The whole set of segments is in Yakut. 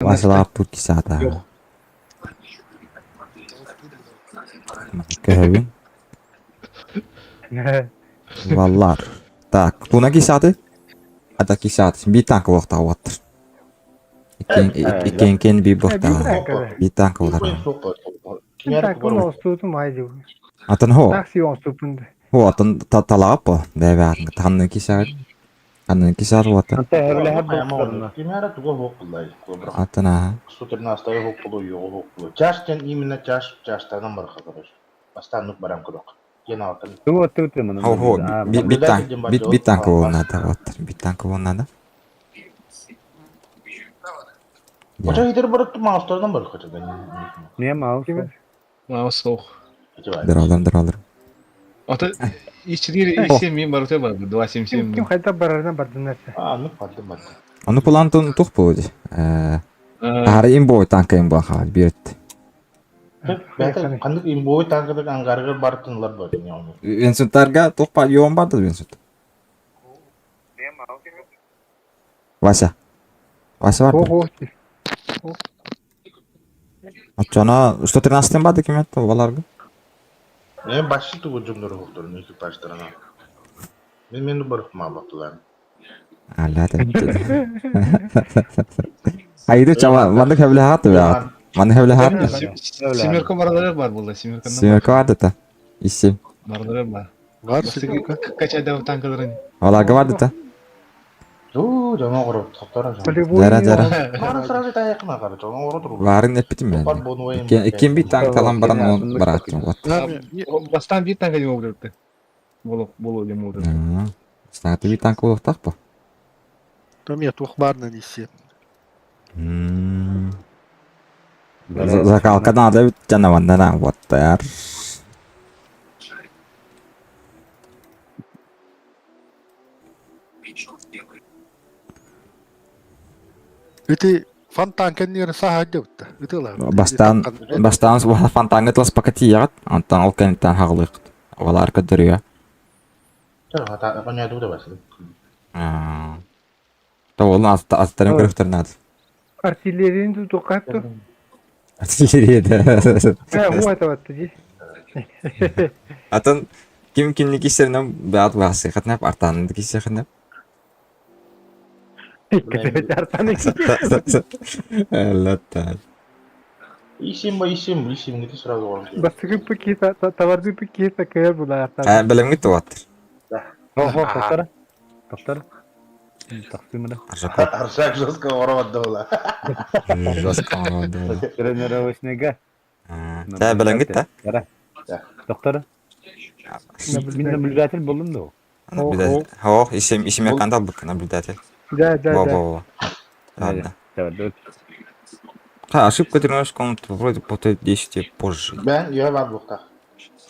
Василаах Артур кисаата. Көһөбүн. Валлар. Так, туна кисааты? Ата кисааты. Биир танка буолуохтаах уоттар. Иккиэн биир буолуохтаах. Биир танка буолар. Атын хо. Хо атын талаҕа по. Бэбэ ханны кисаат. Ханны кисаат уота. Кимээрэ туга суох буллай. Атын аха. 113 суох булу, юго суох булу. Чаш ден именно чаш чаштарынан барха короче. Бастаан нук баран көрөх. Диэн алтан. Хо хо бит танка буолнаата уоттар. Бит танка буолнаата. Оча хитер барыт маустарынан барха чада. Не маус. Маус суох. Дыралар дыралар. Ата ичтигир исем мен барыта бар 277. Ким хайда барарынан бардынар. А, ну барды барды. Ону плантон тух буолди. Э Тахара имбой танка имбо хаал бирт. Бәті қандық имбой танкадык ангарыгыр бартынлар бар. Венсуттарга тух па йоон барды Венсут. Вася. Вася бар. Ого. Оччоно 113 барды ким этти баларга? Мен башчы тугу жомдор хоктор экипаждарына. Мен мени барып бактылар. Алла Айды чама манны хәбле хат бе. Манны хәбле хат. Семерка баралары бар булды, семерка. Семерка бар да. Исем. Баралары бар. Бар Качайда танкаларын. Аларга бар да. Жоо, жана корот, токтор. Жара жара. Бары сразу таякына кара, жана корот. Барын эппитим мен. Иккен бит танк талан баран он бараттым вот. Бастан бит танка дем болду. Болу болу дем болду. Статы бит танк болуктак бу. Там я тух барна несе. Закалка надо бит жанавандан вот тар. Ити фонтан кэннигэр саһа дьыбытта. Ытыла. Бастан бастан фонтанга тылас пакати ягат, антан ол кэнниттэн хаҕылык. Валар көдөрүө. Тоҕолун астарын көрүхтэрин аат. Артиллерияны тутуққатту. Артиллерия Э, вот вот ди. Атын ким кимни кисеринен баат баасыхатнап артаанын кисехинеп. Артаны. Аллата. Исим ба исим, исим где сразу вам. Бастыгы пакета, товарды пакета кая була артаны. Э, билимгит туаттыр. Хо, токтор. Токтор. Тахсымына. Аржак Аршак жестко воровать была. жестко воровать. Тренировочныйга. Та билимгит та. Доктор. Мин наблюдатель болдум да. Наблюдатель. Хо, исим исим кандал бык наблюдатель. Да, да, Во, да. во, во. Ладно. Давай, Ха, ошибка тренировочной комнаты вроде по 10 позже. Мен я бар бухта.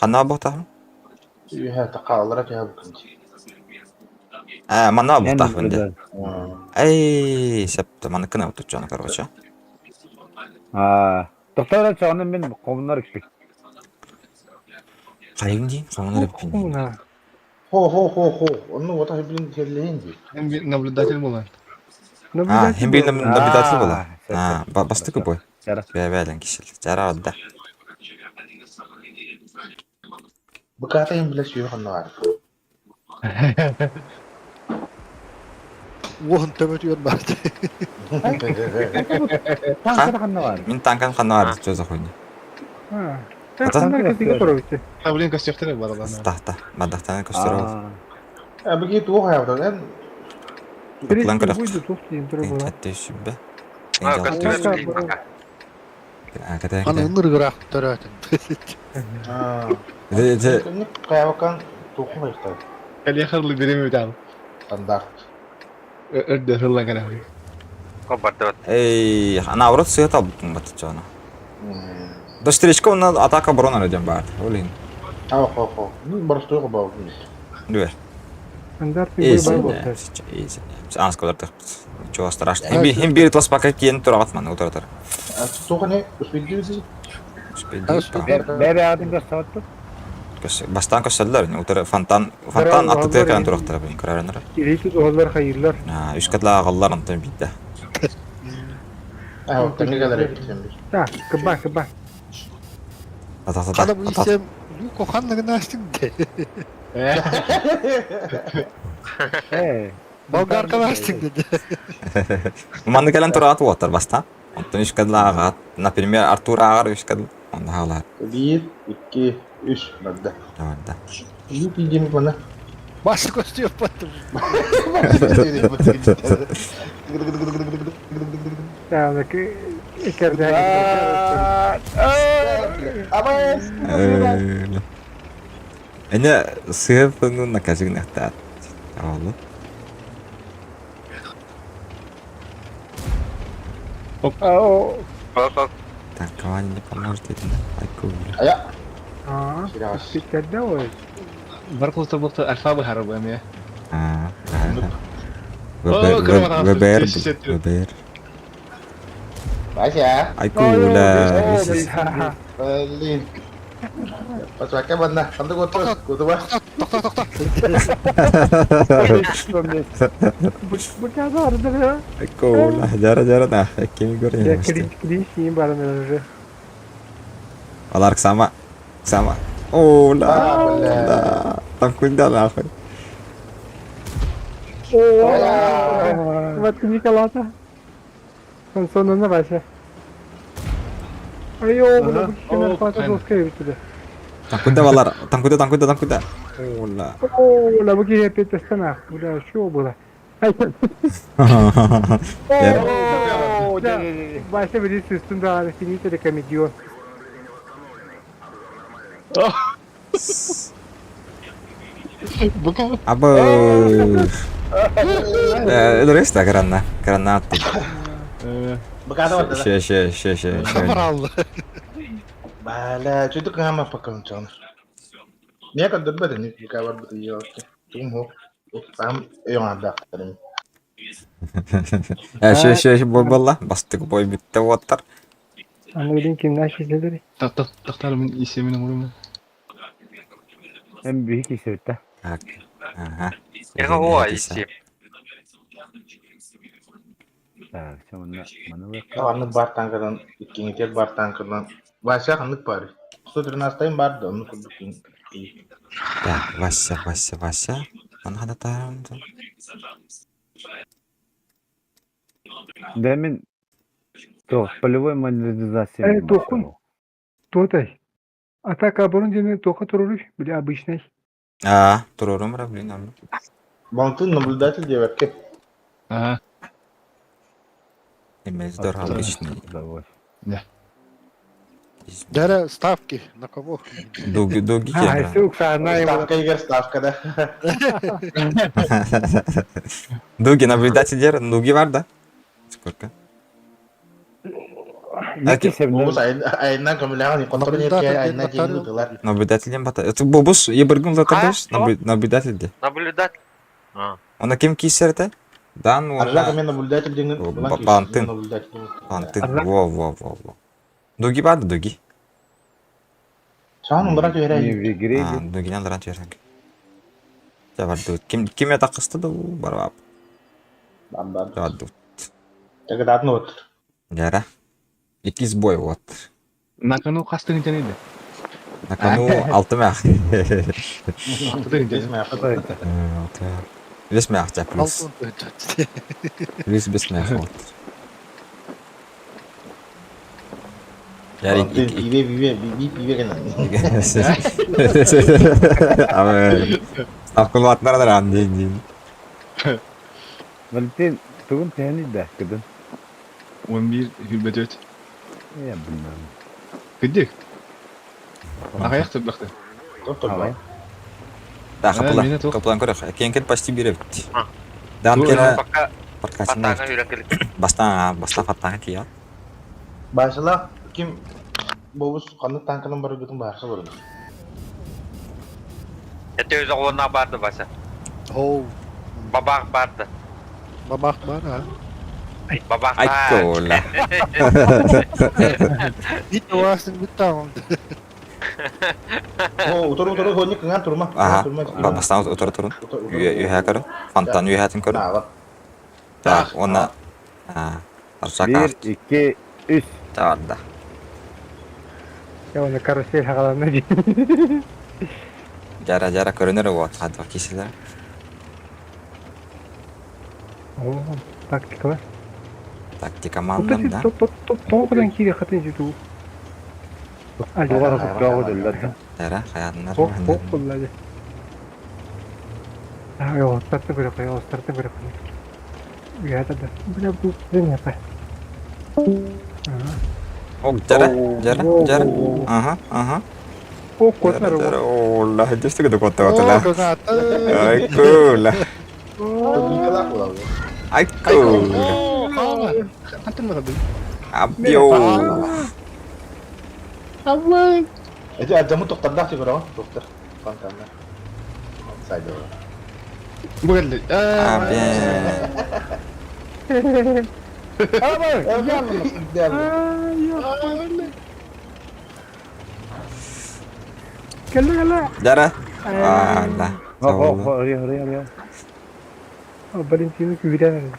Хана бухта? Я такалара я бухта. А, мана бухта хвенде. Эй, септі, маны кына утучаны, короче. А, доктор чоғаны мен комунар үкпек. Хайын дейін, комунар үкпин. Коммуна. Хо хо хо хо. Ну вот блин херлейин ди. Мен наблюдатель болан. А, хем бир наблюдатель бола. А, бастык бой. Бәбәлен кишил. Жара отда. Буката им биле сүйө ханнар. Уоһун төбөтүгэр бар. Танкада ханна бар. Мин танкан ханна бар, чөзө хуйни. А. Танкан кесиге турабыты. А, блин, костюктер бар алар. Тахта, мадахтан костюр. А биги туох хаябда. План көрөх. Будет тух дейм тура була. Тәтте сүббе. А, костюм. Кәтә. Аны ыныргыраак төрөтүн. А. Де, Каябакан туоху хайта. Кале харлы береме бит Стандарт. Өрдө хырлан кана. Барды. Эй, наоборот, свет албытын батычана. Да встречка на атака оборона людям бар. Блин. А, хо хо. Ну, барстой го Дүр. Стандарт Изи, бой бар. изи. Анскалар Ничего страшного. Хим хим бир тлас пока киен турагат ман утуратар. Туоху успедизи. Бәбе адым гаставатты. Бастан көсөллөр, утыр фонтан фонтан атты текан турактар блин, көрөрөнөр. Ирейсіз оғалар хайырлар. А, үш катла агаллар антан битте. А, вот тэҥҥэ кэлэр эбит син бир. Так, кыба, кыба. Хана бу исем Луко ханныгын астың де. Э, Болгарканы астың деди. Манны кэлэн тураат уоттар бастаан. Онтон үс кадла аҕаат. Например, Артур ааҕар үс кадла. Онно хаалар. Биир, икки, үс барда. Барда. Лук идем бана. Басы көстүө баттым. Так, икерде. Эне сыһыппын накажыгынахтаат. Оолу. О, Оп, оп. Танкование не поможет этим. Айку. Ая. а, Сирас. икерде ой. Бар култа бухта альфа быһары бу эмиэ. А, О, кырман ВБР, 67. ВБР. Вася. Айкула. Блин. Пасвака банна. Ханды готов. Готова. Тохто, тохто. Бу казар да. Айкула. Жара жара на. Кими Я көрейін. крич крич не баран уже. Алар сама. Сама. Ола. А, бля. Танкунда нахуй. О, вот Николата. Он сонун Вася. Ой, бля, бу кишини фата доска битти. Танкунда балар. Танкунда, танкунда, танкунда. Ола. О, ла бу киши петестена. Бля, что было? Яр. О, де-де-де. Вася били üstünde abi finito de komediyor. Бука. Абы. Өлөрөс да гранна. Гранна атты. Бакада барда. Ше ше ше ше. Хабар алды. Бала, чөйдүк гама пакын чон. Мен көндөрбөт не бика бар бит ёлки. Тум хо. Там ёңа да. Ше ше ше бой болла. Бастык бой битте оттар. Anladın kimden şişeleri. Тохтар мин исемин оҥорум. Эм биһи кисебитте. Так. Ага. Эҕэ оо, исем. Так, чэ манна маны Аннык бар танкадан, иккиңитер бар танкадан. Вася ханнык бар. 113 бар да, онну курдук. Так, Вася, Вася, Вася. Аны хада таарым. Да мин то полевой модернизация. Э, тохун. Тотай. Атака оборудования только туруруш, бля, обычный. А, турорум ра, блин, аны. Бантын наблюдатель девятки. Ага. Эмес дор обычный. Дәрә ставки на кого? Дуги, дуги А, кем. сука, она его. Ставка, Игорь, ставка, да. Дуги наблюдатель дер, дуги бар да. Сколько? Бобус айынан көмөлөҕөн контроль Наблюдатель айынан батальон. жеңил тылар. Наблюдатель бата. Это бобус ебыргын А, затардыш, что? наблюдатель де. Наблюдать. А. Она кем кисерте? Дан Аржак она мен наблюдатель деген О, Бантын. наблюдатель. Антын. Во, во, во, во. Дуги бар да дуги. Сан брат Не вере. в игре. А, дугинен ранчо ерсең. Я бар ду. Ким ким я такысты да бар бап. Бам бам. Бар ду. Тогда одно вот. Яра. Икис бой вот. На кону хастын итен иде. На кону алты мях. Алтын Здесь итен. моя Алты мях. Бес мях тя плюс. Алтын тыгынча. Плюс бес мях вот. Яр Ты пиве пиве би пиве гена. Абы. Ставкалатнар да ан дин. Валентин, тугун тэни да, кыдын. 11 хүрбөтөт. Я bilmem. Кыдык. Ағаяқ бақты. Доктор. Да, капыла. мені тоқ. Капылан көрөх. Кенкен почти берет. А. Дан Тур, кена Пока подкачан. фантаҥҥа үрэн кэлит. Баста, баста фаттаҥа тиийэ. Башла ким бобус канны танканын бар бүтүн барсы бар. Это өзі оғына барды Вася. Оу, Бабақ барды. бабах бар а. Бабақ Айкола. Бит оасың бит тамам. О, утор утор хони кыңан турма. Аха. Турма. Бастан утор турун. Үйэ көрүн. Фонтан үйэтин көрүн. Да, вот. Так, онна а Аршак Бир, икки, Үс. Таҕарда. Я оны карусель хагаланна дии. Жара жара көрүнөр вот хадва кишилер. О, тактика. Тактика маннан да. Тоҕо киири хатын житу. Тугара куттааҕы дөллөр. Жара хаяннар. Хок хок буллады. Ай, остартын көрө кой, остартын көрө кой. Уята да. Бля, бу не па. Ок, жара, жара, жара. Ага, ага. О, котнар. Жара, Ола, дьэстигэ да Оо, куоттаҕатыла. кыгаата. Ай, куула. Ай, куула. Оо, хаама. Хантан барабын? Абьё. Абай. Эти адьамы тохтардаах тигороҕун, тохтар. Фонтанна. Сайда. Бу кэллэ. Абья. Абай! Кэллэ кэллэ. Жара. Ала. Хо хо ри ри ри. Валентина күүрэн.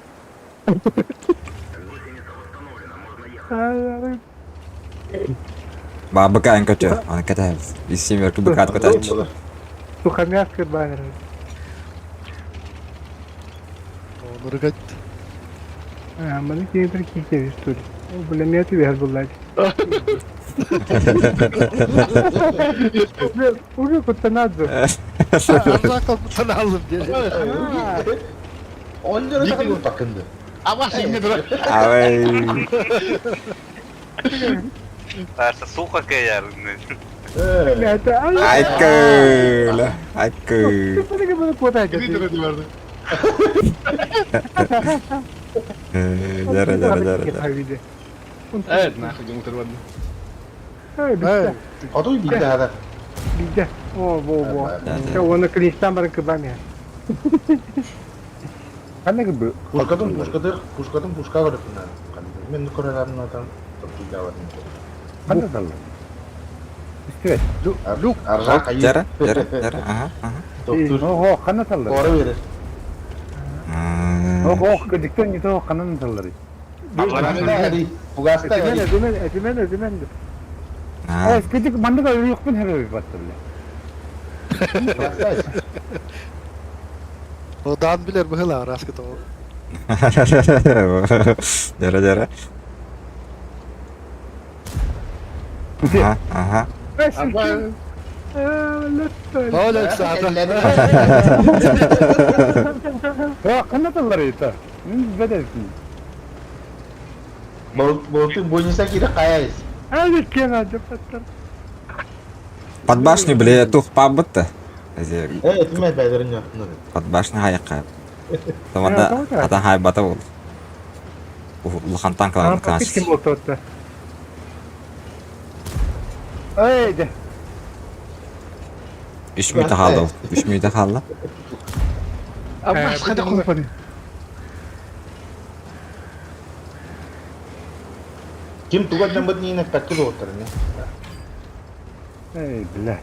Ай, Бабыка көтө. Аны кәтәбез. Из семерки быка көтәч. Сухомятка баннер. Нургат. А, маны кейбір кисе что ли. О, бля, меня ты вер была. Уже, уже кутанадзе. Арзакал алып деді. Онньоро такын такынды. Абас инне дура. Абай. Арса сухо каяр. Бля, это... Ай, куула. Ай, куу. Кири дура дибарды. Жара, жара, жара, жара. Evet, нахуй жумутар барды. Ай, Хотуй биирдэ хата. бизде. О, во, во. Оны клинчтан барын кыбам я. Ханна гыбы. Пушкатын пушкаты, пушкатын пушка көрөпүн. Мен көрөрөмнатан топпуйдабатын. Ханна таллар. Үстүбэт. Люк аржа кайы. Жара, жара, жара. Ага, ага. Доктор. Ого, ханна таллар. Ора берер. Ого, кыдыктан не то ханна таллар. Бугаста Этимен, этимен, этимен, этимен. А, Э, кыдык мандыга юкпун хебе батты биле. Одан билер быһыла араска то. Жара, жара. Ага, ага. Абай. Оля саата. Э, ханна таллар это. Мен бедесин. Болтун бойниса кире каяйыз. Ай, кена деп аттар. Под башню, бля, тух пабытты. Э, этиме бәдерин яптын. Под башню хаяққа. Тамада ата хай бата бол. Улахан танкаларын Ким канаш. болду отта? Эй, де. 3 мүнөт қалды. 3 мүнөт қалды. Абас хада кулпаны. Ким туган жамбыт нине пәкки доктор не. Эй, бля.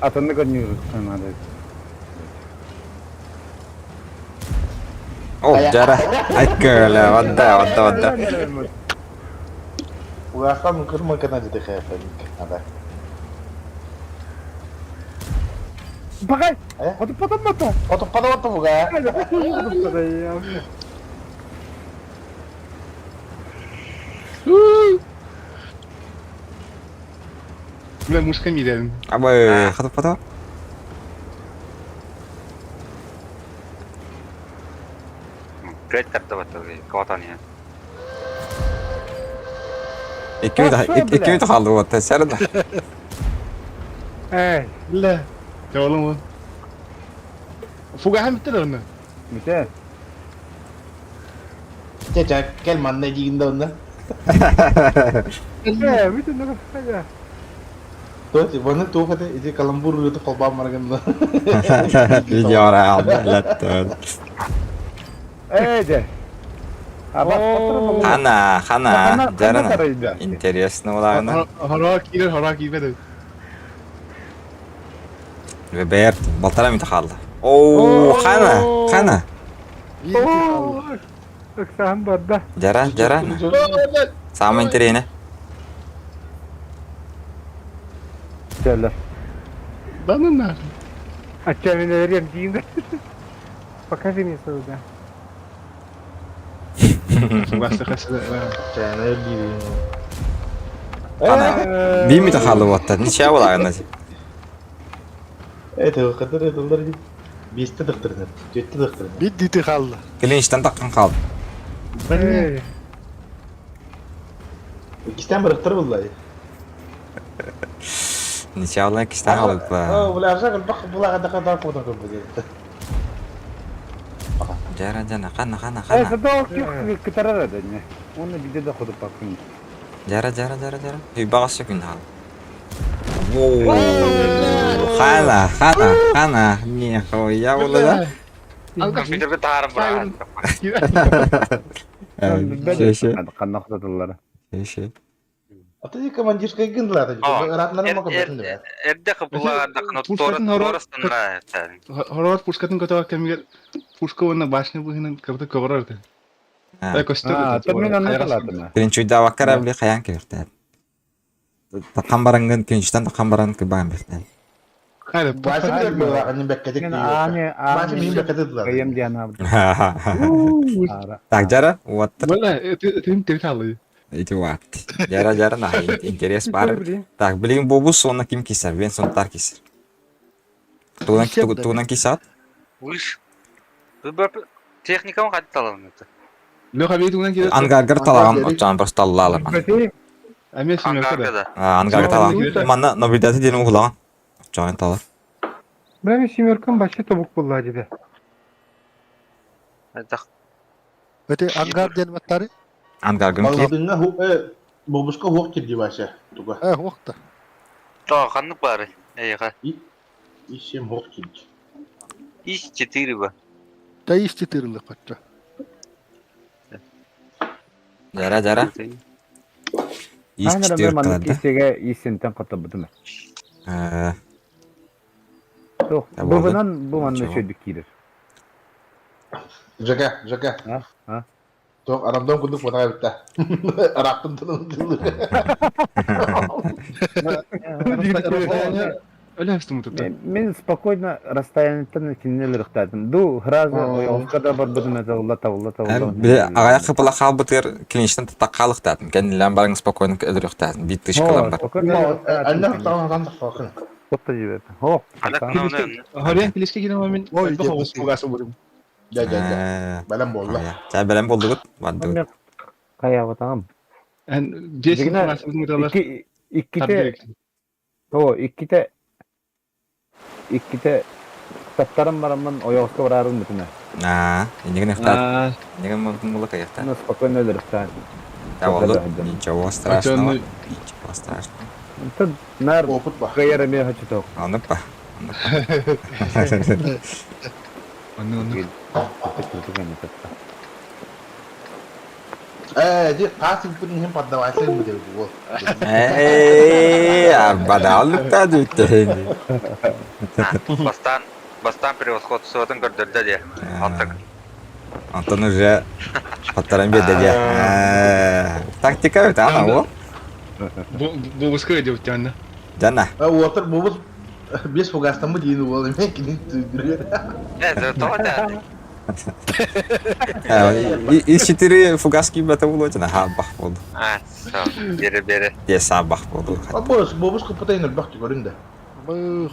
Атанны көрнүр надо. О, жара. Айткыла, вадда, вадда, вадда. Бугастан кырма кана жете хаяфаник. Ада. Багай! Э? Отуп потом Отуп падаватты буга. Бля, мушка мидерин. Абай, хатып пата. Грейт тартыбаты, кватания. 2 минут, 2 минут қалды вот, сәрі Эй, Бля. Жабалым ол. Фуга хам битте оны. Мите. Чече кел манна жигинде онда. э, бүтүн нурга. То ваны туохате ити каламбур рыты колбам марганда. Видео алды, ләттін. Эй, де. Абас батыр. Хана, хана, жарана. Ханна. Интересно олағына. Хара кирер, хара кирбеди. Бәрт, балтара минут қалды. Оо, хана, хана. Ыксаан барда. Жара, жара. Самое интересное. ਚੱਲ. Да ну нахуй. А че мен өлөрүөм диин да. Покажи мне свою, да. Ана, биир хаалы буотта. Ничего буолаҕына. Это кытыр этылдар Биэстэ тыктырдым, түөртэ тыктырдым. Биир дити хаалла. Клинчтан таххан хаалды. Эй, Иккистээн бырахтар буллай. Ничего буолан иккистээн хаалбыт. Буларса кылбах булаҕа да куотан көрбүт. Жара жана хана хана Э, хана. садо кытарар да не. Оны биде да ходып бакын. Жара жара жара жара. Үйбаҕас күн хаал. Воу. Хана хана хана. Нихуя буолла да. Компьютерге таарым быраҕан. Шеше. Канна хотатыллара. Шеше. Ата командирская гынлата. Ыраатнары ма көбөтүн да. Эрдэ кыбылаардакына туорастынра. Хорват пушкатын көтөҕө кэмигэр пушка уонна башня быһыынан кыбыта көҕөрөр этэ. А. Көстөр А, мен онны калатына. Клинчуйдаабакка били хайаан кэбихтээн. Таххан бараҥҥын клинчтан таххан баран кыбаан бихтээн. Хайда, Башы билер буолаҕын бэккэтик Мен ане Башы мин ане бэккэтик дылар. кыйым диэн абды. Ара. Так, жара, вот. Бала, этин тирит алый. Эти вот. Жара, жара, на, интерес бар. блин. Так, блин, бобус, онна ким кисер, вен сон тар кисер. Тугунан тугунан кисат? Уш. Техникам хадит аламын. Леха бейт угунан киирэр. Ангаргар талаган, очан просто таллалар. Бәтей, Эмиэ семерка да. Ангарга да. Ангаргар талаган. Манна наблюдатель диэн угулаган. Очан талар. Бля, семеркам вообще тобук буолла диде. Өте ангар диэн баттары. Ангаргын ки. Балдыңа бобушка хуок кирди башы. Туга. Э, уохта. То ханнык бары. Эйха. Ишем хуок кирди. Ис 4 ба. Та исти тырылы котчо. Жара, жара. Ис Ана мен четыре манны да. кисеге исентен котобутум. Тох, Та болды. бу бу манны Ничего. чөйдүк киирер. Жака, жака. А? А? Тоқ арамдан күндік фотоға бітті. Арақтың тынын Өлө астым утутта. Мен спокойно расстояниеттан кинилер ыктадым. Ду хразы ойоска да бар бутум это улла табылла табылла. Бile ағая қыпыла қалбытыр клинчтан таққалықтатын. Кәнілен барың спокойно өліріқтатын. Бит тышкалан бар. Спокойно. Әлі тағын тағын. Котта жибет. Хоп. Хорен клишке кирен мен Ой, бу деп хогус пугасы бурум. Жа, жа, жа. Бәлем болды. Ча бәлем болдугут. Бардыгыт. Кая батам. Эн 10 Дигине- пугасы бутум Икки икките О, икките икките таптарым бараммын ойоска барарым бутуна. Аа, инеген ыктат. Инеген мобдун була каяқта. Ну спокойно өлөрүктан. Та болду. Ничего страшного. Ничего страшного. Тут нар Опыт бар. каяра ме хочу ток. Аны па. Аны аны. Э, ди қасым күнін хем поддавайсың бу деп ол. Эй, арбадалык та дүттө. Бастан бастан превосход суатын көрдөрдө де. Антык. Антон уже Аттаран беде де. Тактика өтө ана о. Бу бу деп тянна. Жана. Отыр бобус бес фугастан бу дейін ол мен кинин түндүрөр. Э, то да. Из четыре фугаски бата болот жана ха бах болду. А, со. Бере бере. Де са бах болду. Бобус бобус кыпытайын бак көрүн да.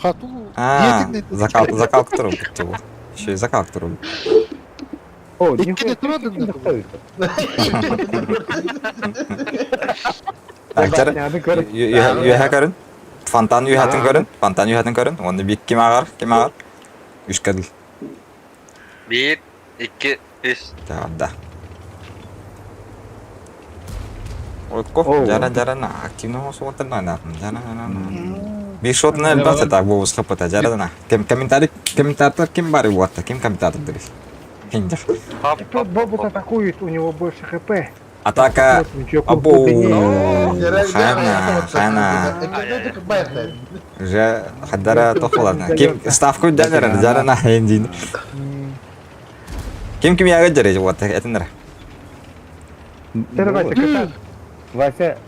Хату. А, закал закалка туруп бу. Еще и закалка туруп. О, Иккини турадын да. Так, жара. Юһә көрүн. Фонтан юһәтин көрүн. Фонтан юһәтин көрүн. Оны бик ким агар, ким агар. Үч кадыл. 1 2 3. Да, да. Ой, Оу. жара жара на активно суотын на на. Жара жара на. Бир шотны элбәттә так бу хапата жара на. Кем комментарий комментатор ким бар вот ким комментатор дир. Киндер. Хоп, Тот хоп, Бобус хоп. атакует, у него больше хп. Атака. Або. Хана, хана. Уже хаддара тохулана. Ким ставку дянер, жарана хендин. Ким ким яга жаре вот этинер. Тер Вася, кытаат. Вася,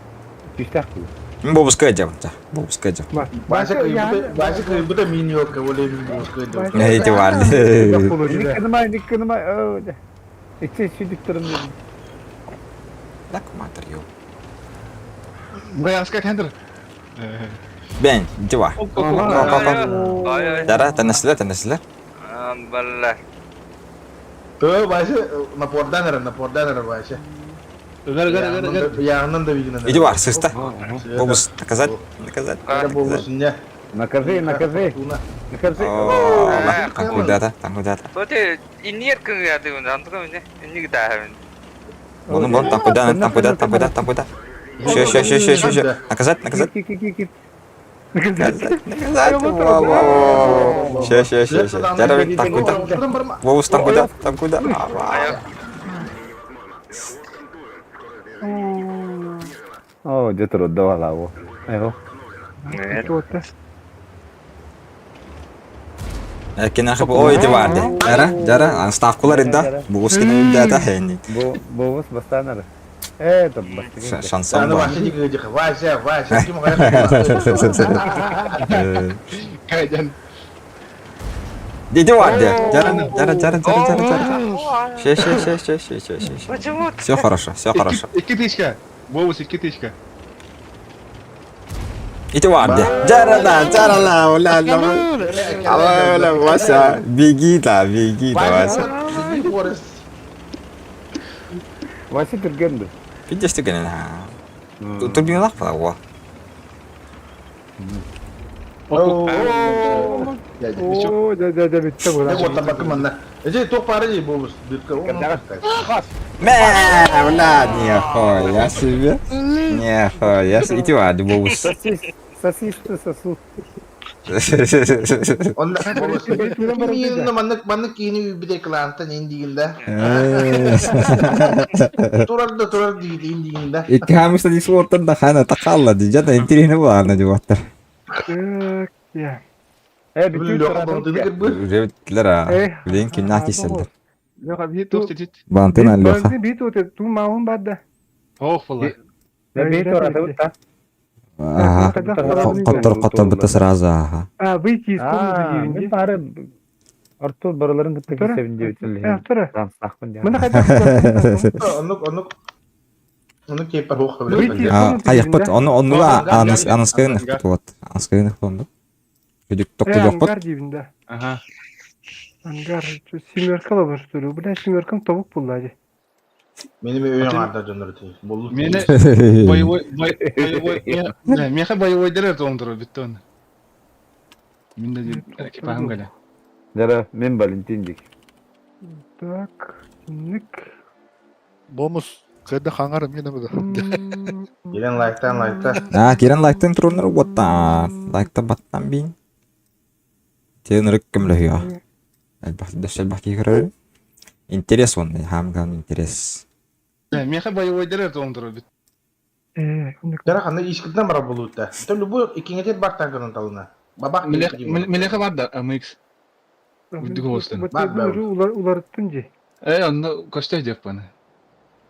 түстээх дуу? Бобуска дьабыта. Бобуска дьаб. Вася Вася кыйбыта миньокка, ол эбин бобуска дьабыта. Эти бар. Никкыныма, никкыныма, Икки сүйдүктөрүм дедим. Так, матер, ё. Баяска кендер. Бен, дива. Дара, тэнэсилер, тэнэсилер. Балла. Төө Вася напордан эрэ, напордан эрэ Вася. Гар гар гар гар. Яғынан да видно. Иди бар, сыста. Бобус, наказать, наказать. Бобус, не. Накажи, накажи, накажи. Там куда-то, там куда-то. Тоте иннер кыңгады, андыга эмне, инник да. Вон, вон, там куда, там куда, там куда, там куда. Еще, еще, еще, еще, еще, еще. Наказать, наказать. Наказать, наказать. Еще, еще, еще, еще. Жарабек, там куда. Вовус, там куда, там куда. О, дьэ турда балаво. Эго. Кинахы бу ой барды. Жара, жара, ставкалар инда. Бу скины инда хенни. Бу бу бастанар. Э, там бастыгын. Шансон бар. Вася, Вася, ким Кайдан. Иди барды. Жара, жара, жара, жара, жара, жара. Ше, ше, ше, ше, ше, ше, ше. Почему? Все хорошо, все хорошо. Икки тысяча. Бобус, икки тысяча. Иди барды. Жара, да, жара, ла, ола, ла. Ола, Вася, беги, да, беги, да, Вася. Вася түрген бу. Пиздец түгенен, ха. Турбиналах бала, о. Оо, да, да, да, бүттэ була. Мэ, бля, нихуя себе. Нихуя себе. Иди барды, бобус. Сосис, сосисты сосуд. Маннык киини үйбүтэ клантан индигинде. Турар да турар диит индигинде. Икки хамышта дик суортан да хана такалла ди жата интересно буларна ди баттар. Так, я. Э, бүтүн турады. Уже биттилер а. Билин кимна киселдер. Леха, бит тух тит. Бантын аллоха. Бит вот ту маун бадда. Ох, бала. Бит турады та. Ага. Коттор коттор битте сразу ага. А, выйти из комнаты Мен диэн. бары Артур барыларын кытта Тура. кисебин Э, диэбит тура. Тансахпын Мына диэн. хайдах Оннук оннук оннук кейпер хух Выйти из комнаты Кайыкпыт, диэн, оны онула Ангар, аныс аныскын ангар. вот. Аныскын хонду. Бүдүк да. Э, токту ангар диэн, да. Ага. Ангар. Семерка лабын, что ли? Бля, семеркам тобук булла ди. Мени өйөн арда дьоннор тиий. Боллу. Мени боевой боевой не, меха боевой дерер тоңдур бүттөн. Мин да экипажым галя. Жара, мен Валентин дик. Так, ник. Бомус, кайда хаңар мен да. Елен лайктан лайкта. А, кирен лайктын турнер уотта. Лайкта баттан бин. Тен рык кемле Элбах дэшелбах кигерер. Интерес он, хамган интерес. Меха боевой дерер тоңдур бүт. Э, ник. Жара ханна ишкитен бар болуутта. То любой икиңетет бар танкынан талына. Бабак Мелеха бар да МХ. Үрдүк болсун. Улар уларыттын же. Э, онно көстө деп баны.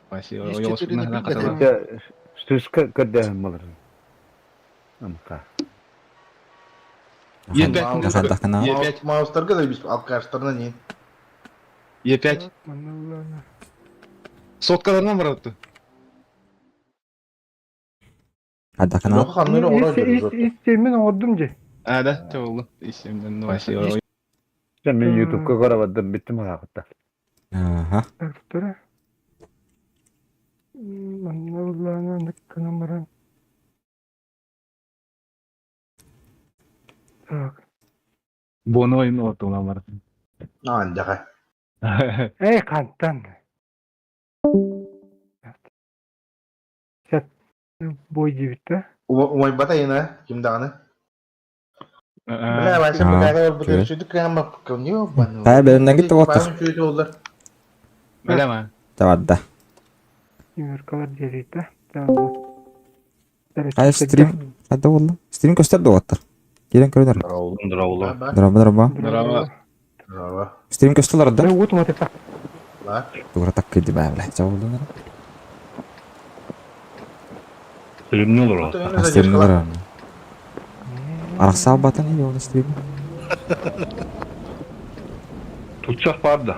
Вася, Есть Хотя шишка көрдөһүм болар. Амка. Е5. Хандакана. Е5. Маустарга да бис алкаштарына не. Е5. Соткаларынан баратты. Хандакана. Лоха ханна ора жөр. Истемен ордум же. А, да, те болду. Исемден Вася. Мен ютубка көрө биттим хагытта. Ага. Так, тура. Манна улана ник номера. Так. Боно им ортуна бар. Андага. Эй, кантан. Сәт бой дебит, да? Ой бата ина ким даганы. Бля, Вася бакага бу сүдүк кама кымны баны. Та белемнен китте вот. Сүдүк олар. Билема. Тавадда. Семеркалар диэрийтэ. Ай стрим хадда буолла? Стрим көстөр да уоттар. Киирэн көрөнөр. Дороолун, дороолун. Дороба, дороба. Здорово. Здорово. Стрим көстөлөр да? Уут уматыта. Ла. Тугура таккыйды баа бля. Чабылдынар. Стримни олорор. Стримнилар. Арахсаал батан или ол стрим? Tutsak бар да.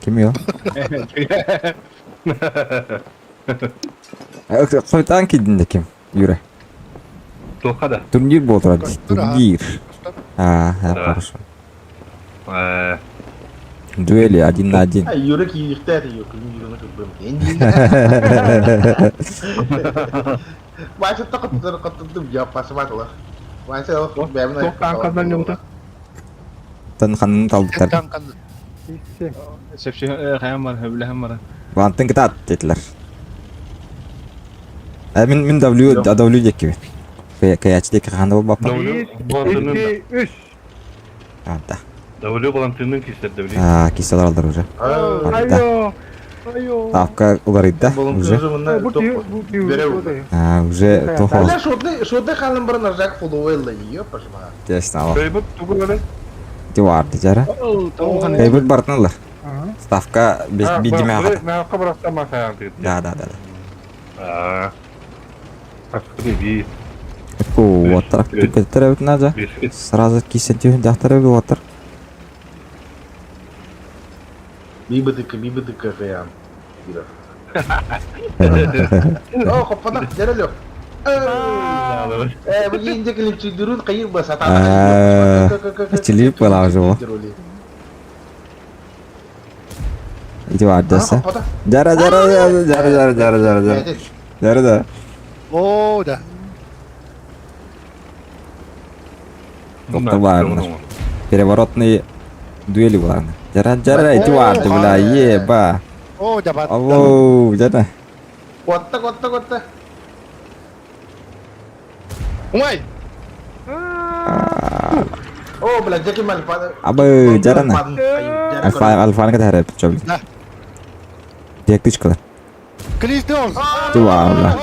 Ким я? Қойтан кидин да ким? Юра. Туохха да. Турнир буолтура дии. Турнир. А, Да. хорошо. Дуэли один на один. А Юра кииртэ Юра Юраны кырбым. Вася тақыттыр қаттырдым я пасыматылар. Вася бәмін Туох таанкандан ньута. Тан ханын талбыттар. Танкан Сөпші хайан бар, хөбүлэһэн бар. Вантын кытаат диэтилэр. Э, мин мин W W диэккибин. Кыйааччы диэки хаһан да буолбаппын. W балантынын да. 2, 3. Анта. W балантынын кистер W. А, киселер алдар уже. Анта. Айо. Айо. Ставка уларыйда уже. Бу ки бу ки. А, уже тохол. Аля шотны шотны ханым бір нажак фулуэлла ее пожма. Честно, ала. Бейбут тугу эле. Диварды жара. Бейбут бартын Ставка без бидиме агата. Мә кабыракта ма саян дип. Да, да, да. А. Би. О, оттар түкөттөр эбит надо. Сразу кисен түйін дақтар эбит оттар. Бибыдыка, бибыдыка кыян. О, хоппана, дәрелі. Э, бу инде клип чүйдүрүн кайыр ба сатан. Чилип была уже во. Ити бар десе. Жара, жара, жара, жара, жара, жара, жара, жара. Жара да. О, да. Тоқта барынар. Переворотные дуэли буларны. Жара, жара, ити барды, бля, еба. О, да бат. Алло, жара. Котта, котта, котта. Умай! О, бля, жеки мал. Абы, жарана. Альфа, альфаны ката харап, чобли. Да. Диактичкалар. Крис Донс. Ти бар, бля.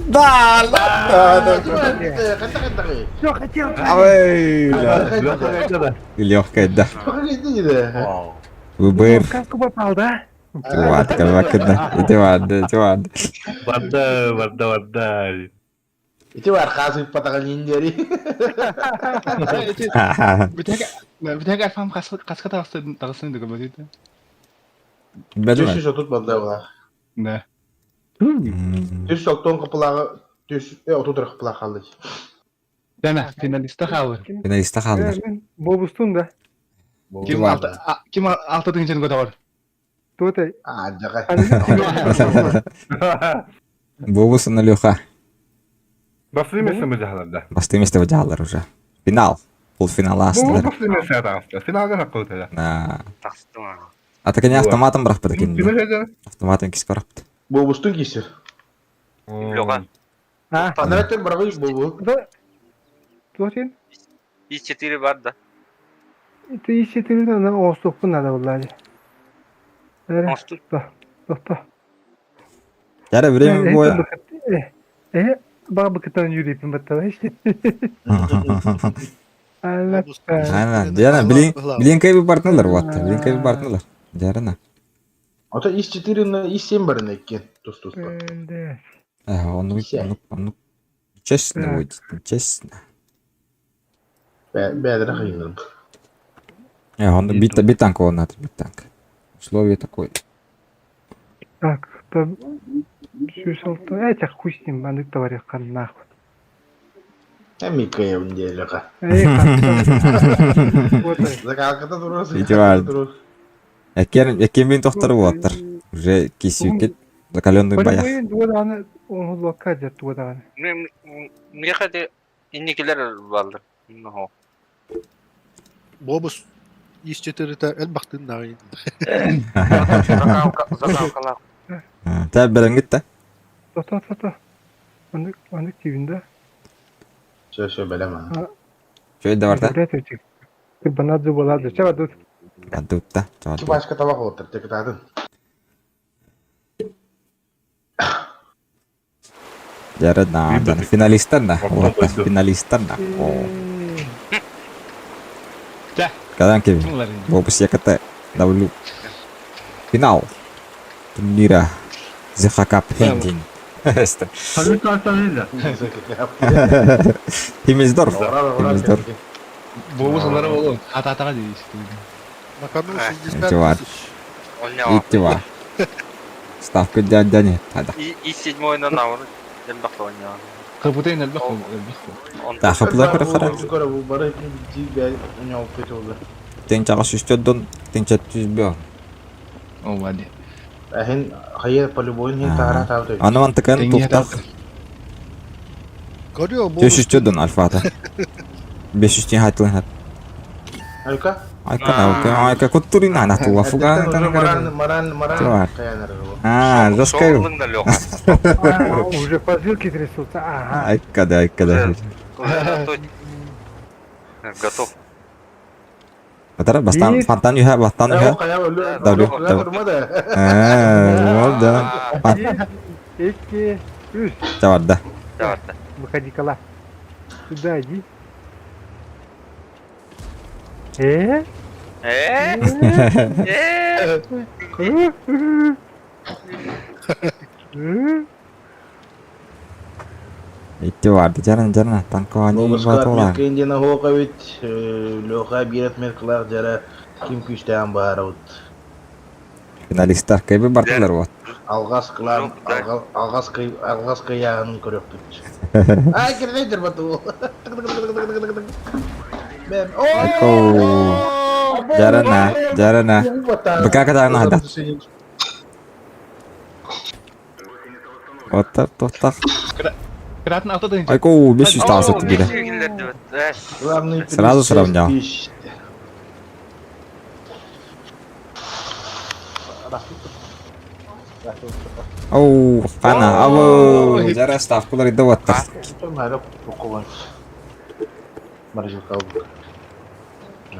Да, да, да, да. Все, хотел. Абы, бля. Легкая, да. Выбор. Каску попал, да? Ти бар, калбакыда. Ити бар, ити бар. Барда, барда, барда. Ити бар қазып патаған индери. Бүтәк альфам қасқа тағысын дөгө бөтөйтө. Бәдү. Түш отут балда була. Да. Түш соктон кыпылағы, түш отут кыпылағы қалды. Дәмә, финалиста қалыр. Финалиста қалдыр. Бобустун да. Ким алты ким алты дыңчен көтөр. Туотай. А, жага. Бобусын Леха. Басты месте мы жахаларда. Басты месте жахалар уже. Финал. Полуфинал астылар. Басты месте атақты. Финалга раққы өтеді. А так они автоматом бұрақпыды екен. Автоматом кисіп барапты. Бобустун кисер. Леха. А. Анараттен барабы бобу. Да. Туотин. И4 бар да. Ити ишетирин ана оостукпун надо буллари. Оостук. Тохто. Жара время боя. Э, бабы кытан юрипин баттала иште. Ана, Диана, блин, блин, кай партнерлар ватты, блин, кай партнерлар. Жарана. Ата ис 4 на ис 7 бар некен. Тус тус. Э, он он он честно будет, честно. Бәдір қиыныр. Э, он бит бит танк он надо, бит танк. Условие такое. Так, то сүүс алты. Э, хуй с ним, аны товарищ нахуй. Микая унделеға. Закалката турус. Идеально. Экен экен мен тохтар болаттар. Уже кисүүкет закаленный боях. Дуоданы оңуллокка дер дуоданы. Меха де инникилер балды. Ну. Бобус ис четырыта эл бактын дагы. Закалка, закалкалар. Та беренгит та. Тохто тохто. Аны аны тибинде. Все, все, бәлем. Чөй да бар та. Банадзу боладу. Чаба тут. Адутта. Ки башка табақ олтыр, тек тадын. Дьэрэ да, финалистар да, финалистар да. Кадан кеби. Бобус яката W. Финал. Турнира. ЗХ Cup Хендин. Химиздорф. Химиздорф. Бобус олара болу. Хататаға дейсіз. На кону 60 тысяч. Иттива. Ставка дядя Тада. И седьмой на наур. Капутен элбэх Да, хапла кара. Тен чага сүстөдөн, тен чаттүз бе. О, вади. Ахин хайыр полюбойн хин тахара таабыт. Аны мантыкан тухтах. Көрүө бу. Төшүстөдөн альфата. 500 тен хайтылын хат. Айка? Айка айка айка куттурин ана тула фуга Маран маран маран А, заскаю. Уже поджилки трясутся. Ага. Айка да, айка да. Готов. Батара бастан фонтан юха бастан юха. W W. А, вот да. Эки, үс. Чаварда. Чаварда. Выходи, кала. Сюда иди. Э? Э? Э? Ити барды жаран жаран танковани батолар. Кендина хоковит лоха бирет мерклар жара ким күчтән баарабыт. Финалисттар кайбы бардылар вот. Алгас кылан алгас кый алгас кыягын көрөкпүт. Ай кирдейдер бату. Бем. О! Жарана, жарана. Быка катагына хада. Оттар тоқтақ. Кыратын алты дайын. Айко 500 тағасы бире. Сразу сравнял. Оу, қана, абу, жара ставкалар иді оттар.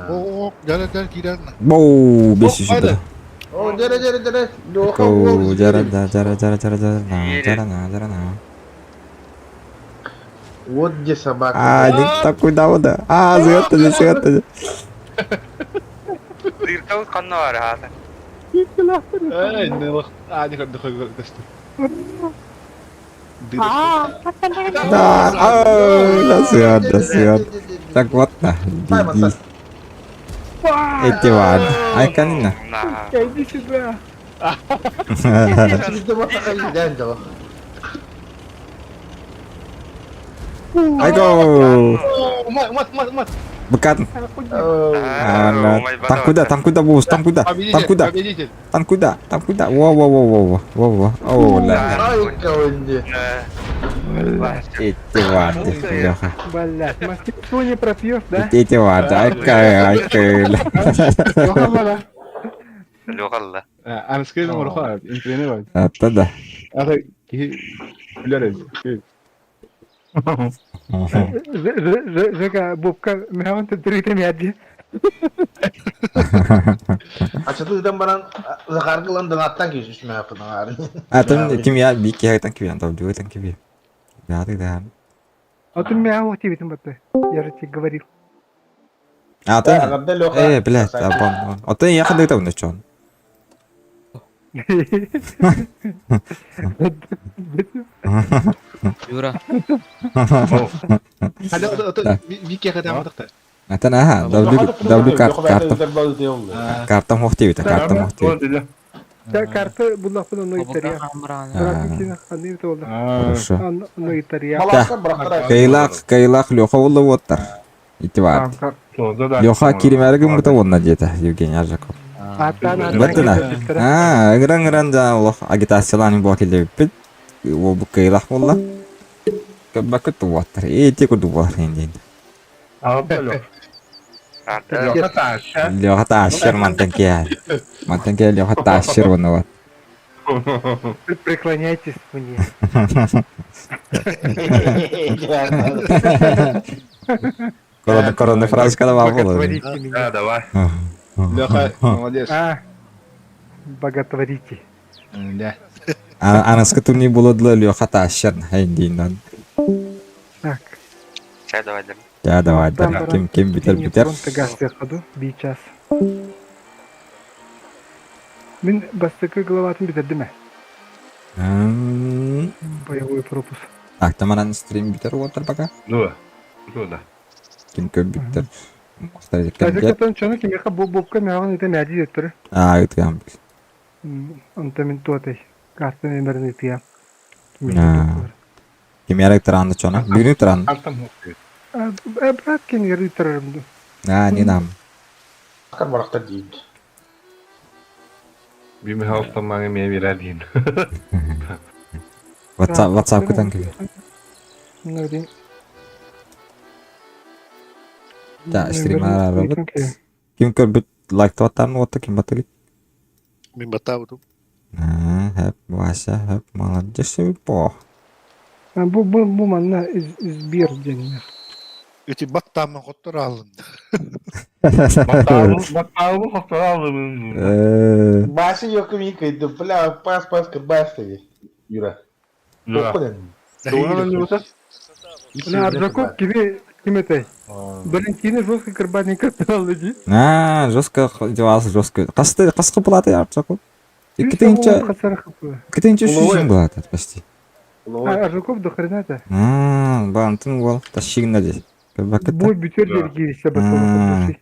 О, жара жара кирен. Боу, 500 иді. О, жара жара жара. Оу, жара да, жара жара жара жара на, жара на, жара на. Вот где собака. А, не такой да, да. А, зыгатты, зыгатты. Дырка канна бар хата. Эй, не лох. А, не хочу көстү. Да, ау, да, зыгат, да, зыгат. Так вот, на, иди. Эти вад. Ай, канина. Иди сюда. Айго. Быкатын. Там куда, там куда, босс, там куда, там куда, там куда, там куда, во, во, во, во, во, во, во, о, ла. Эти варды, Леха. Блядь, мастерство не пропьешь, да? Эти варды, айка, айка. Леха, Анскый номер интернет. Это да. А Билер. Жека, Бобка, мягон ты три мяди. Ачатыдан баран Захаргылан аттан кийиш мягон. А там ким я бики я там киви, там дюй там киви. Да, ты да. А ты мяу тебе там баты. Я же тебе говорил. А ты? Э, блядь, а бон, бон. А ты я ходил там на чём? Юра. Атан аха, W карта. Карта мохти бит, карта мохти. Карта буллахпын ону итария. Хорошо. Ону итария. Кайлах, кайлах Леха болла боттар. Ити бар. Леха киримәрі кім бұта онна деді Евгений Аржаков. Баттына. А, ыңыран-ыңыран жана олох агитацияланы буа келебиппит. Ол бу кайлах болла. Көббакы тубаттар. Эти курдук болар енді. Леха ташыр мантан кел. Мантан кел Леха ташыр оны вот. Преклоняйтесь мне. Корона корона фразка да бар болот. Да, давай. Леха, молодец. А, боготворите. Да. Аныскы турнир буола Леха тащар хайдиинан. Так. Чай давай да. Да давай да. Ким ким бүтэр бүтэр. Фронта би час. Мин бастакы главатын бүтэрдим ээ. Боевой пропуск. Так, тамаран стрим бүтэр уотар пока. Ну, ну да. Ким көрбүттэр. Азекатан чону кимиэхэ бобка мээҕин ыта мээди диэттэрэ. Аа, ытыам. Онто мин туотай. Карта номерин ытыам. Кимиэрэ ыттараанна чоно? Бүгүн ыттараан. Артам Брат кемигер ыттарарым ду. Аа, не нам. Акар барахтар диит. Бими хаустан маңы мие бирер диин. WhatsApp WhatsApp кытан кэлэ. Ну, Да, стримара робот. Ким көрбүт лайк туаттарын уотта ким батылык? Мин баттаабытым. Аа, хэп, Вася, хэп, молодец, по. Бу бу бу манна избир диэннэр. Ити баттааммын хоттор ааллым. Баттаабы хоттор Э, Башы yok mi кыйды, бля, пас пас кырбасты. Юра. Да. На Аржаков кими ким этэй? Валентина жестко кырбанник кырталды ди. Аа, жестко девался жестко. Касты каскы булаты Аржаков. Иккитинче иккитинче шүшүн булаты почти. Аржаков до хрена то. Аа, бантын бол ташигна ди. Бой бүтөр дер кирсе Кирен.